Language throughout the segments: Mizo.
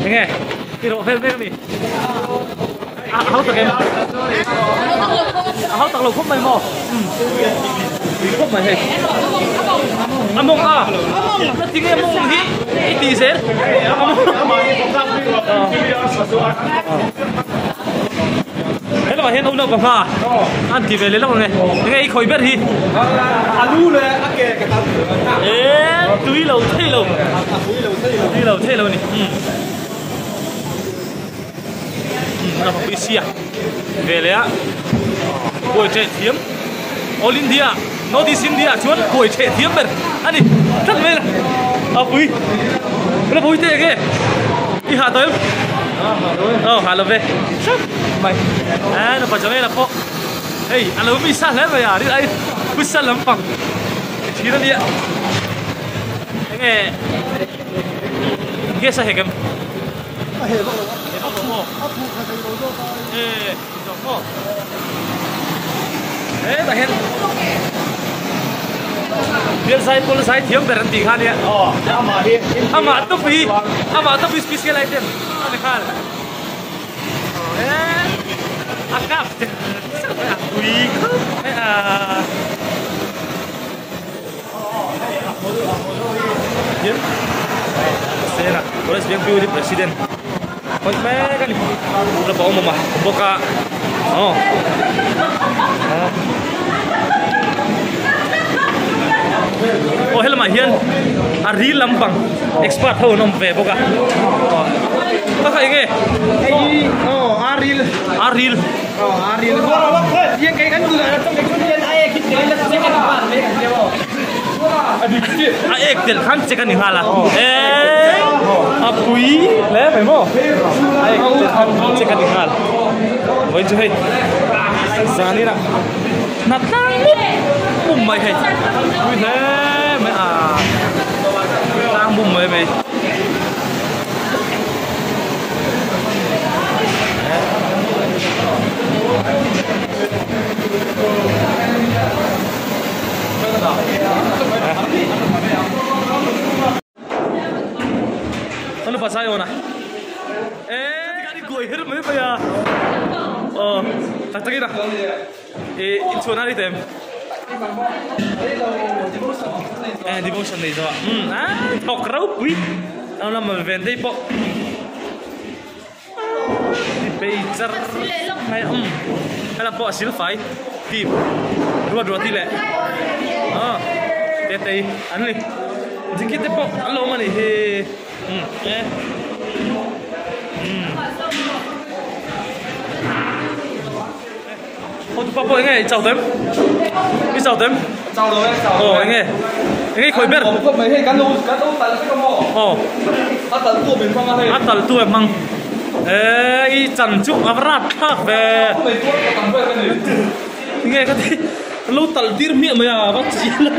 Enge i rawh vel mek a ni? A hau tak em? A hau tak lo khawp mai maw? Tui khawp mai hei. A mawng a? A tinge mawng hi i tih zel? A mawng. He lamah hian unau ka hma an ti ve leh lawk ang e. Enge i khawi ber hi? A lu leh a ke ka tan. E tui lo thei lo. Tui lo thei lo a ni. A pui sia ve leh a buai ṭeh thiam All India North East India ah chuan buai ṭeh thiam ber a ni tlat mai a pui la pui teh enge i hah tawh em aw hah lo ve hrep mai a nupa Jamela pawh hei a lo mi sa hle mai a rin ai phusa lampang thin a nia enge gas a hek em. A heh vak lo a. Heh vak lo maw? A phuh kha thei lo zawk a. E zawk maw? Hetah hian Bial zai pawl zai thiam ber an tih kha nia. Aw, amah hi. Amah tawp hi, amah tawp hi special item a ni nghal. E a kap che a pui khawp mai a. Sena College Veng Building President hawi mek a ni la awm awm a bawk a aw aw helamah hian a ril lampang expert ho an awm ve bawk a aw kha enge hei hi aw a ril a ril aw a ril A ek telh khan check a ni nghal a eee a pui hle mai maw a ek telh khan check a ni nghal vawiin chu hei zanin ah hna tlang mup mup mai hei pui hle mai a tlang mup mai mai. Ano pa sayo na? Eh, kuai her mai mai a. Oh, tak tak ina. Eh, in chuan ani tem. Eh, devotion nei zo. Ah, thok rau pui. Ang lam ven dei pawh. Bei char mai a umm helam pawh a sil fai team ruat ruat hi leh aw tetei an ni ticket te pawh an lo awm a nih hi umm e umm hotupa pawh enge i chau tawh em i chau tawh em chau lo e chau aw enge enge i khawih ber khawp mai hei kan lo kan lo tal vek a maw aw a tal tu min hmang a hei a tal tu a hmang e i chan chu a va rat thlak ve enge ka ti lo tal tir hmiah mai a va chi lo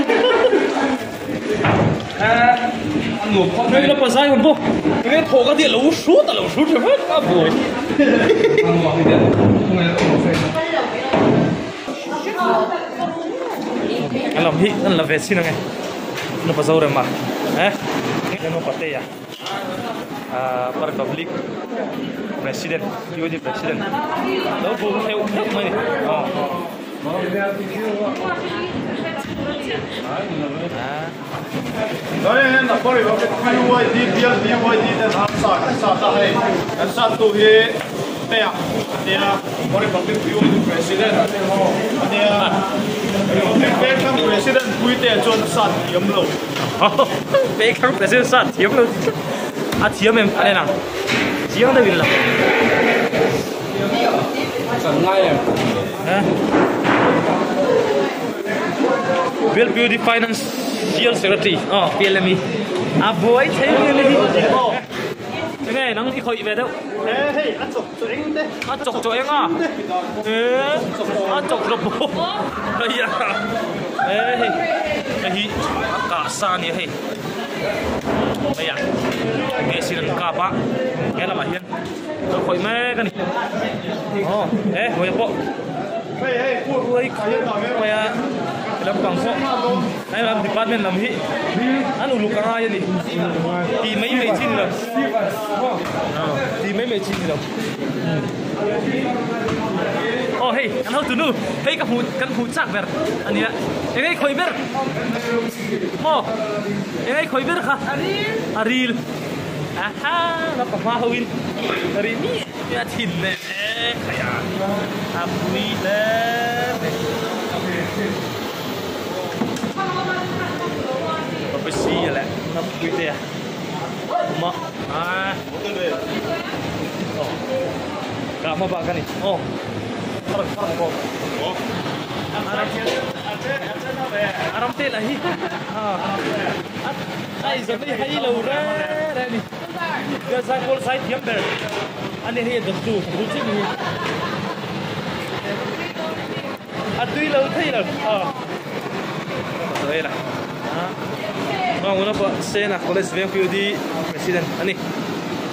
hei la pazai hun pawh enge thawh ka ti a lo hrut a lo hrut tha vek a buai A lam hi an la ve chin ange nupa Zorema eh nupa Teia ah Republic President UD President lo bu theuh theuh mai a ni aw. Pekthang President sa thiam lo a thiam em a nen ang chiang deuhin lang. Bill Beauty Financial Secretary aw PLME a buai thei nge ni hi nge nang i khawih ve deuh hei a chawk chaw eng te a chawk chaw eng a e a chawk chaw pawh hei a e hei hei hi a kah sa a nia hei hei a nge sin an kap a he lamah hian lo khawih mek a ni aw e hmui pawh uai khawp mai a. Lampang pawh hei lam department lam hi an uluk a ngai a ni tih mai mai chi ni lo tih mai mai chi ni lo aw hei kan hotu nu hei ka hmuh kan hmuh chak ber a nia eng ei khawi ber maw eng ei khawi ber kha a ril aha lampang hma ho in a ri miah miah thin nen e khai a a pui hle mai. Papasi leh Napui te a awm a aaa aw kah hma bak a ni aw a ram te lah hi a inzawrh na hi hai lo reng reng a ni zaipawl zai thiam ber a ni hei a dawttu ka bul chiah ni hi. A tui lo thei lo aw sawi la a una pa Sena College Veng PUD President a ni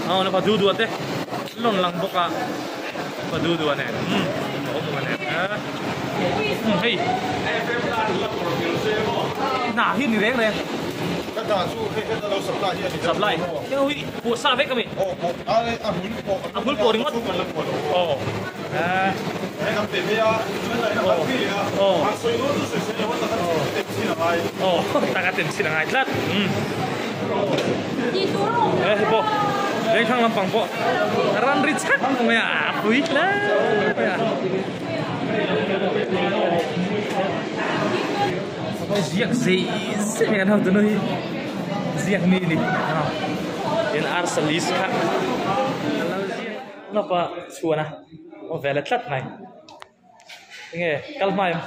a una pa du dua te an rawn lang bawk a pa du dua nen umm awm awm nen a umm hei hna hi ni reng reng ka hna chu hei heta lo supply hi a ni supply hei hui pawh sa vek a mi aw pawh a hmul pawh a hmul pawh ringawt aw. Aw taka tem chhin a ngai tlat he hei pawh vengthlang lampang pawh ram ri chhak mai a a pui hle mai a ziak zei zei mai kan hau tunu hi ziak mi a ni tin arsalis kha Lawpa chhuan a aw ve la tlat mai enge kal hma em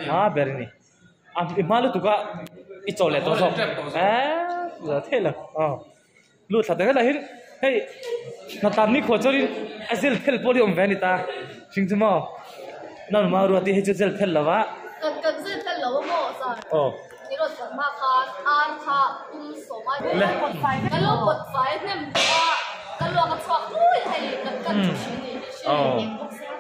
hma ber a ni a i hma lutuk a i chawl leh tawh zawk eee la theih lo aw lut thla ta vel ah hian hei hnatlan ni khuah chuan in a zel phel pawh hi awm ve a ni ta hring chu maw nangmah ruat hi hei chu zel phel lo va kan zel phel lo a maw sir aw. Ni rawn kal hma khan ar kha pum sawm a kan lo pawt fai hnem bawk a, ka luak a chhuak hlui hei kan kan chu hri ni hi hri leh eng bawk sia.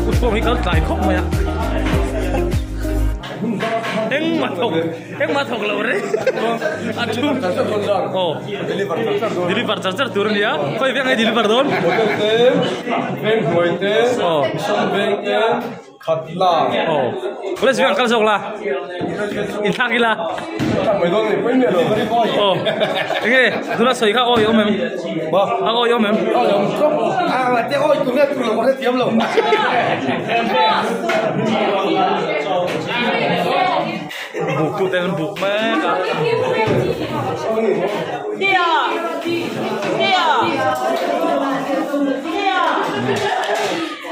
Kutkhawm hi kal tlai khawp mai a engmah thawk engmah thawk lo reng a thu aw deliver char char tur a nia khawi veng nge deliver dawn hotel te veng hnuai te mission veng te Khat la. Aw. College veng kal zawk la. In thlak ila. Thlak mai dawn ni pawi miah lo. Aw. Enge tuna sawi kha awi awm em? Ba. A awi awm em? Awi awm khawp. A te awi tur nge tur lo ka hrethiam lo. Buk tu ten an buk mek a.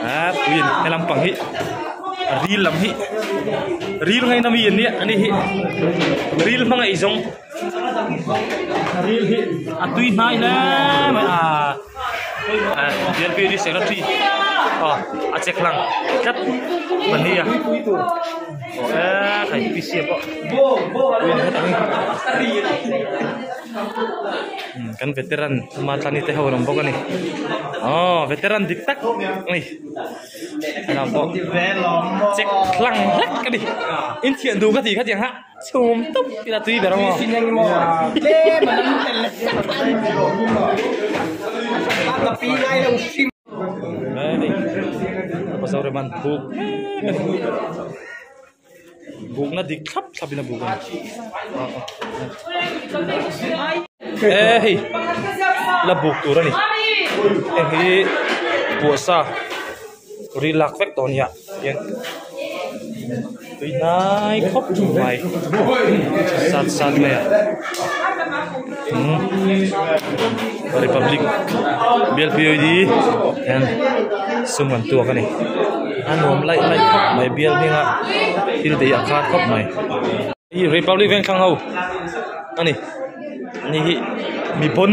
A puiin he lampang hi. Ril lam hi ril ngaina mi an nia ani hi ril hmanga ei zawng ril hi a tui hnai hle mai a BLPD secretary aw a che hlang tlat pahnih a eee hei P C a pawh kan veteran Matlani te ho an awm bawk a ni aw veteran dik tak a ni. Helam pawh check hlang hlek a ni in thian duh ka tih kha tiang ha chhum tup ila tui ber ang aw Zoreman phuk mek a ni bukna dik thlap thlap in a buk a ni e hei la buk tur a ni heng hi puahsa ri lak vek tawh a nia hian tui hnai khawp mai sat sat mai a umm republic bialpui hian sum an tuak a ni. A nuam laih laih khawp mai bial hminga thil te hi a khat khawp mai hi republic veng thlang ho a ni ani hi mi pawn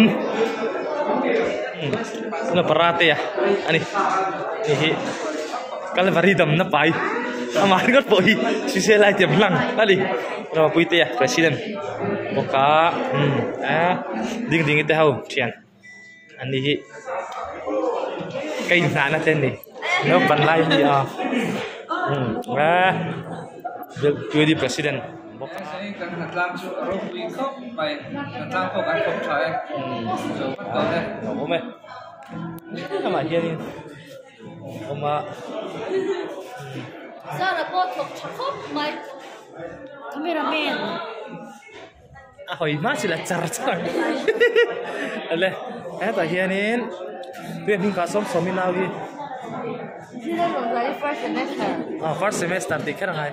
tuna parate a ani hei hi kalvari damna pai amah ringawt pawh hi hrisel lai tiam hlang a ni Ramapuitea president bawk a umm a ding ding te ho thian. Ani hi ka inhnahna te a ni naupang lai a ni a umm a Deputy President bawk a. Awm e amah hianin awm a. A hawi hma chi la char char ang ale hetah hianin tui hming kah sawm sawm i nau hi ah first semester tih kher a ngai.